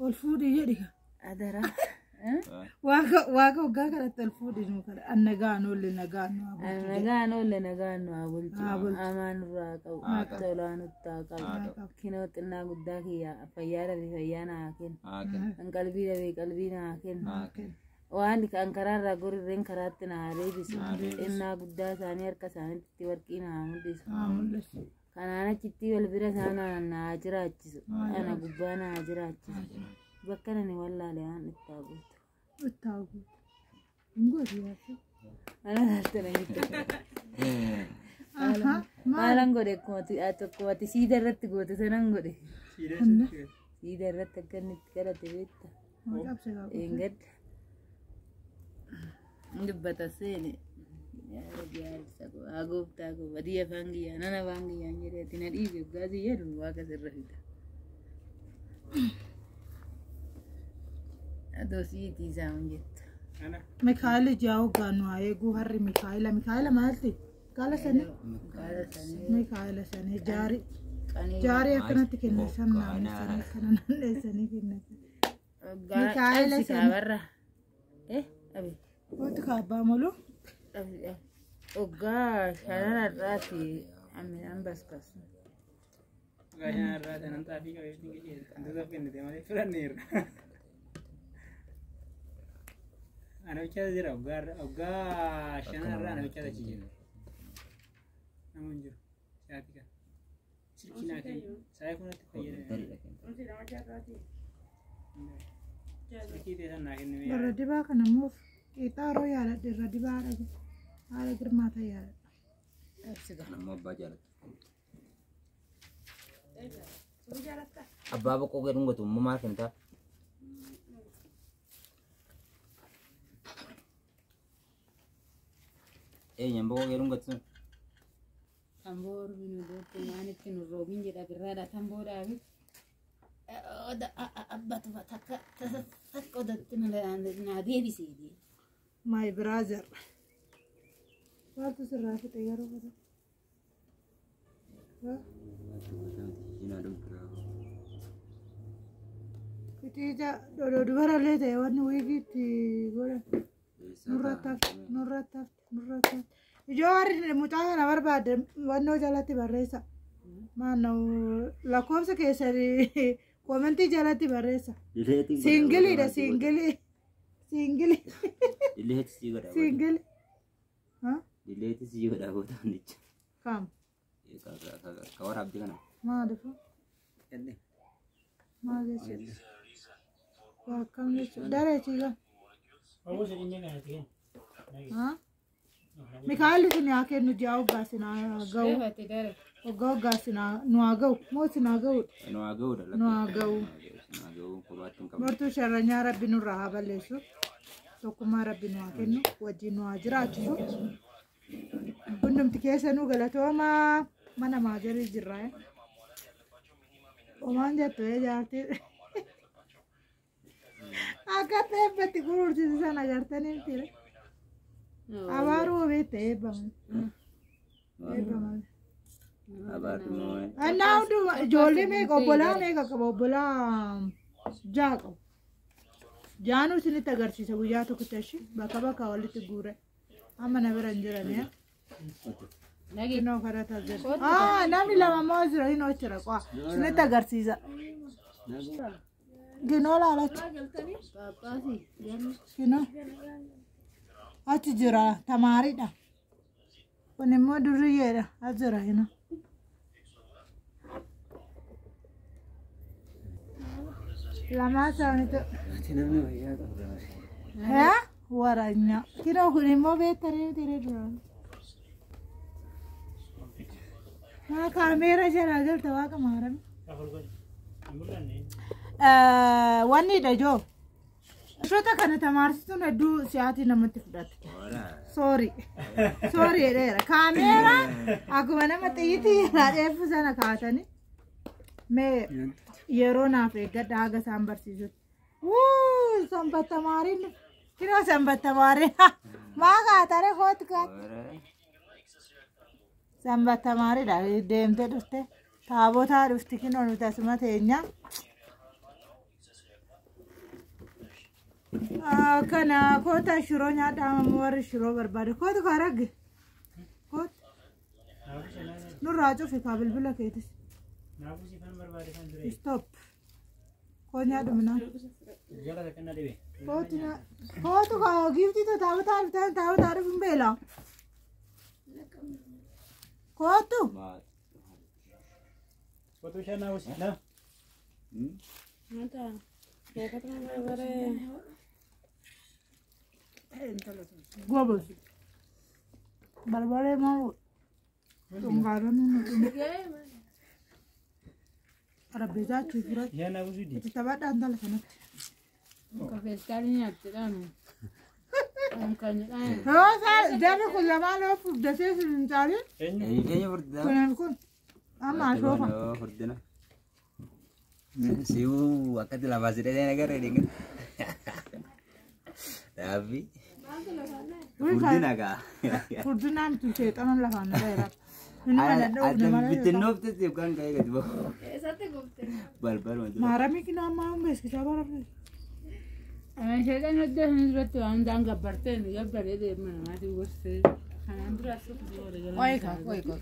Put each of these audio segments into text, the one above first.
Ol fuudhii jedhi. Adaraa. Waaqa waaqa waggaa kanatti ol fuudhii nu kadha. An nagaan oolle nagaan nu haa bulchu. Nagaan oolle nagaan nu haa bulchu. Haa bulchu. Amaan nurraa qabu. Haa qabu. Tolaa nutti haa qabu. Haa qabu. Kinoo xinnaa guddaa kiyya fayyaa dhabe fayyaa naa haa kennu. Haa kennu. Kan qalbii dhabe qalbii naa haa kennu. Haa kennu. Waan kan karaarraa gorirreen karaatti naa haa deebisu. Haa deebisu. Xinnaa guddaa isaanii harka isaaniitti warqii naa haa mul'isu. Haa mul'isu. Kanaan achitti wal bira isaa naa haa jiraachisu. Ana gubbaa naa haa jiraachisu. Bakka nani wallaale waan itti haa guutu. Itti haa guutu. Hin gootu yaasa. Ana laalte na gidduu. Aha. Maalan godhe akkuma ati siida irratti goote sanan godhe. Siida irratti akka inni itti kadhate beekta. Maa cabse kaa Hin gadda. Dubbata seene. Yaa Rabbi yaa Rabbi koo haa gooftaa koo badii afaan kiyyaa nan afaan kiyyaan jedhee ati na dhiisi waggaa si jedhu waaqa sirra fida. Atoo siitii isaa hin jettu. Mikaa'el ijaa hoggaa nu haa eeguu harri Mikaa'ela. Mikaa'ela maalti? Mikaa'ela sanii? Kaala sanii Mikaa'ela sanii jaarii. qanii Jaarii akkanatti kenna san naanneessanii akkana naanneessanii kenna. waggaa Mikaa'ela cabsi sanii. kaabarra. Eh dhabe. Wanti kaabbaa molu. Dhabe dhabe. Waggaa shanan har'aati amminaan baskas. Gaashaan irraa sanan xaafii qabee dinqisiisa. Wantoota kennite malee fudhanneerra. Ana bichaas jira waggaa shanan irraa ana bichaas achi jira. Nama hin jiru. Sa'aatii kana. Silkii naa kennu. Sa'aatii kanatti fayyadame. Silkii ta'e san naa kennu. Irra dibaa kana immoo qixaaroo yaadadha. Irra dibaa haadha girmaa ta'e yaadadha. Cabsi kaa. Nammoo abbaa jaalatu. Abbaa boqoo gad dhungatu immoo maal kentaa? Eenyaan boqoo gad dhungatu sun? Tamboo ormi nu gootte waan itti nu roobin jedha birraadha tamboo dhaabi. Abbatu takka takka odatti naa deebisee. My brother. Maaltu sirraa fixe yeroo kana? Fixiija dhodoo dubarallee ta'e wanni wiigiitti godhan. Nurratti hafte, nurratti hafte, nurratti hafte. Ijoo warri mucaa kana barbaadde wannoo jalatti barreessa. Maannoo lakkoofsa keessanii koomentii jalatti barreessa. Siingiliidha siingilii. Siingilii. Dileetti sii godha. Siingilii. Dileetti sii godha goota hundicha. Kam? Ka waraabdi kana. Maaliif? Maal jechuudha? Waa akkam jechuudha? Daree ciigaa. Mikaa'elli isin haa kennu ji'a waggaa isin haa ga'u. Waggaa waggaa isin nu haa ga'u. Moo isin haa ga'u? Nu haa ga'uudha. Nu haa ga'u. Nu haa ga'u kophaatti hin qabnu. Mortuu sharranyaa rabbi nurraa haa balleessu. Tokkummaa rabbi nu haa kennu. Wajjin nu haa jiraachisu. Hundumti keessanuu galatoomaa mana maajarii jirra. Omaan jettu ee jaartii. Akka eebbatti gurgursiisu sana agartanii miti. Abaaruu beekte eebbame. Eebbame. Abaaruu. Annaa hunduma ijoollee meeqa obbolaa meeqa qaba obbolaa ja'a qabu. Jaanuu isinitti agarsiisa guyyaa tokkotti ashi bakka bakka walitti guure. Amma na bira hin jirani. Kinoo kadhata jira. Ah namni lama moo jira hin jira qo'a isinitti agarsiisa. Ginoo laalachi. Ginoo. Achi jira tamaariidha. Kun immoo duriyyeedha. As jira hinoo. Lamaa isaaniitu. Namni fayyaa qaba. Haa? Waranya. Kinoo kun immoo beektanii miti duraan. Haa kaameera jalaa galte waaqa maarame. Wanni dha joo. Gosoota kana tamaarsituun hedduu si'aatii namatti fudhate. Soori. Soori jedheera. Kaameera akkuma nama xiyyitii jalaa dheeffu sana kaatanii. Mee yeroo naaf eeggadha haga isaan barsiisutti. Wuu sanbattamaariin Kinoo sanbattamaariin maa kaatare kootu kaate. Sanbattamaariidha deemtee dhufte. Taabotaa dhufti kinoo nuti asuma teenya. Kana koota shiroo nyaadhaa amma warri shiroo barbaade kootu kaaragge kootu nurraa cufi kaa bilbila keetis Naafuu siifan barbaade kan ture. stop koo nyaadhu minaan Jala takka dhibe. kootu kootu kaa giiftii too taabotaa dhuftan taabotaa dhufu hin beela kootu Maal? Qotuu bishaan naa buusi. Lama. Nyaata. Beekatuma barbaree. Gobos barbaree maal dhungaadhaan xarabbeezaa achii fudhadhu Bishaan naa buusuu di. itti taphadhaa intala sanatti. Kafeestaalii nyaatteedhaan. Kan jedhaan. Yoo isaan jarri kun lamaan yoo furdatee sin hin caalin Eenyu? Eenyu furdina? kunin kun amma ashoofa. Furdina. Si'uu akkatti lafaa si dhahee agarra dhingin. Dhaabbii. Furdina gaa. Furdinaan tun seexanan lafaan na dheeraa. Inni mana dhoofne malee. Bittinnooftetti yookaan ka'ee gadi bahu. Eessatti gubte? Balbaluma dura. Maaramii kinoo ammaa hin beeksisaa bara. Sheexan iddoo sana duratti waan hundaan gabbartee nu gabbaree deema namaatiin gorsee. Kanaan dura as Qoyi kaa qoyi qoyi.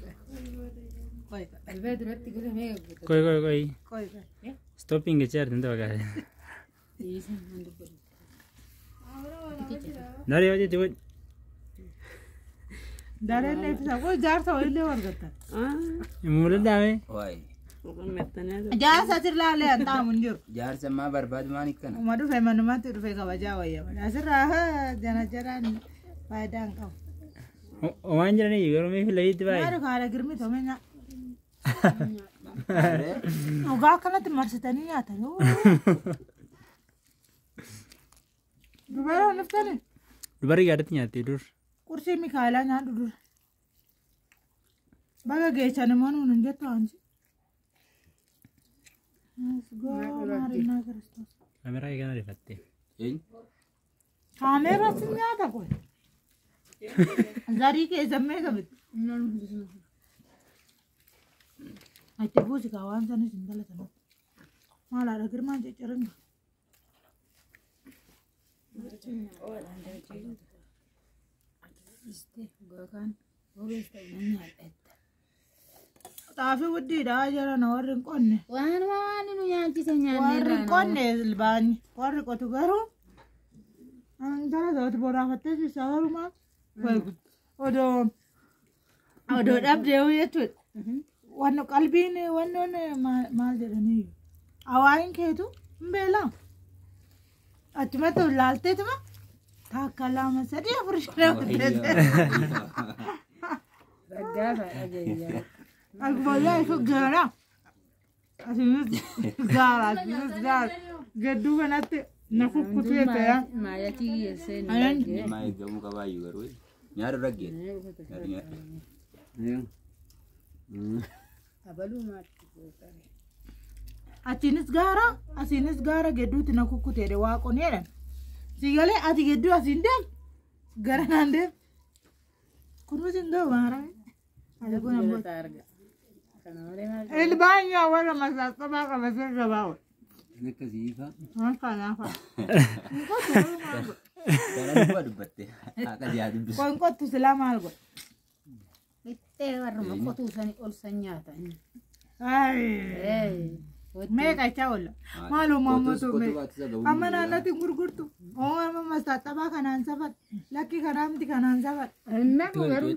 Qoyi kaa Albee duratti gosa meeqa guutate? Koi koi koi. qoyi qoyi. Stopping jechaa jirti inta fakkaate. Dhiisin waan dubbatu. Daree hojii itti godhi. Dareen eebbisa qoyi jaarsa wayiillee argattan. Mul'ataame. Wayi. Jaarsa asirraa an xaamu hin jiru. Jaarsa maa barbaadu maan ikkana? Uma dhufe manumatti dhufe kabajaa wayya malee asirraa jana jaraan faayidaa hin qabu. Waan jiranii garuu mee filayiitti baay'ee. Maali kaara girmi tome nyaa. Dhugaa akkanatti marsitanii nyaatan. Dubara hin dhuftani? Dubarri gaadatti nyaatte dur. Qursii Mikaa'elaa nyaadhu dura. Baga geessan immoo nuun hin jettu ansi. Maarinaa Kiristoos. Kaameraa eegan ariifatte. Eenyu? Kaameeraa si nyaata kun. Zarii keessa meeqa bitti? Itti buusi kaa waan sanis hin dalatanatti. Maal haadha girmaan cicciringa. Xaafii guddiidha jedhan warri hin qonne. Waan waan nu nyaachise nyaanne Warri hin qonne ilbaanyi. Warri qotu garuu intala ta'utu boraafattee sisaa garumaa odoo odoo dhabdee jechuudha. Wanni qalbiin wannoon maal jedhanii hawaayin keetu hin beelaa. Achumatti laalteetuma takka lama sadii afur shan afur. Raggaafa dhageeyyaa. Akkuma ifu gaara. Asinis gaara asinis gaara. Gidduu kanatti na kukkutee ta'e. Maayatii geessee nu Ayaan- dhaggee. Maa eegamuu qabaayyuu garuu. Nyaadhu raggee. Nyaadhu nyaadhu. Abaluu maatti gootare. Achiinis gaara asiinis gaara gidduutti na kukkuteedhe waaqoon jedhan. Si galee ati gidduu asiin deem gara naan deem. Kunuus hin ga'u maara. Ati kun ammoo. Arga. Kana malee maal Ilbaan yaa warra masaasabaa qabatee gabaa oolu. Inni akkasii fa'a. Waan kanaaf. Kana dubbaa dubbatte. Akka ji'a dubbisu. Qoon qottu silaa maal godha? Ittee warruma qotuu sani ol san nyaatan. Ay. Meeqa jechaa oolla? Maaloo maammoo meeqa? Amma naannootti hin gurgurtu. Oo amma masaasabaa kanaan safar. Lakki kanaa miti kanaan safar. Naku garuu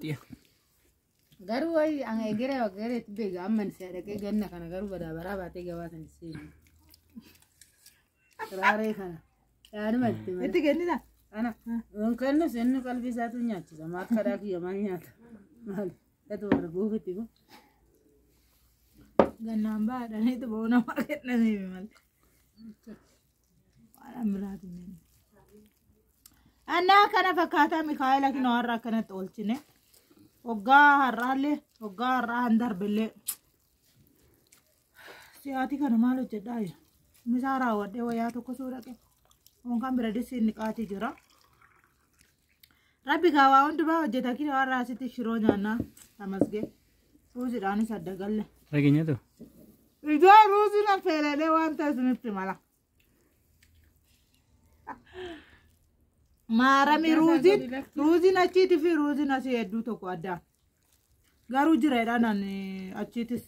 garuu wayi an egere egere beega amma ni dhaqee ganna kana garuu badaabaraa baatee gabaa san seenu. Raaree kana. Yaanuma itti malee. Itti kennita? Ana kennu sennu qalbii isaatu nyaachisa. Maal kadhaa kiyya maal nyaata? Maal? Dhatu warra guufitti kun. Gannaan baadhaniitu ba'uu namaa kennaniif malee. Waan biraatiin hin. Annaa kana fakkaataa Mikaa'ela kinoo har'a akkanatti oolchine. Waggaa har'aallee waggaa har'aa hin darbillee. Si'aatii kana maal hojjedhaa jira? Misaa raawwadhee wayyaa tokko suu dhaqe. Kan bira disii niqaatii jira. Rabbi gaawaa hundumaa hojjeta kinoo har'aa asitti shiroo nyaannaa tamasgee. Ruuziidhaanis adda galle. Dhageenyatu. Ijoo ruuzii na feeladhee waan ta'e isinitti mala. Maarami ruuziin ruuziin achiitii fi ruuziin asii hedduu tokko adda. Garuu jireedhaan ani achiitis.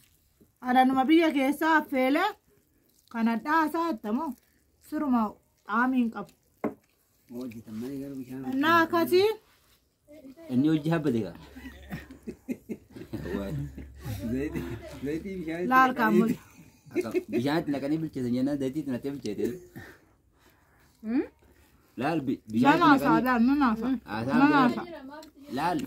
Ananuma biyya keessaa affeelee kan addaa isaa jettamoo siruma xaamii hin qabu. Hojjetan malee garuu bishaan. Innaa akkasii Inni hojii habbate kaa. Zayitii bishaan. laal kaamul. Bishaan itti naqanii bilcheessan jennaan zayitii itti naqxee bilcheete. Laal bishaan itti Nama haasaa naqanii. laal nama haasaa. Haasaan Nama haasaa. Laal.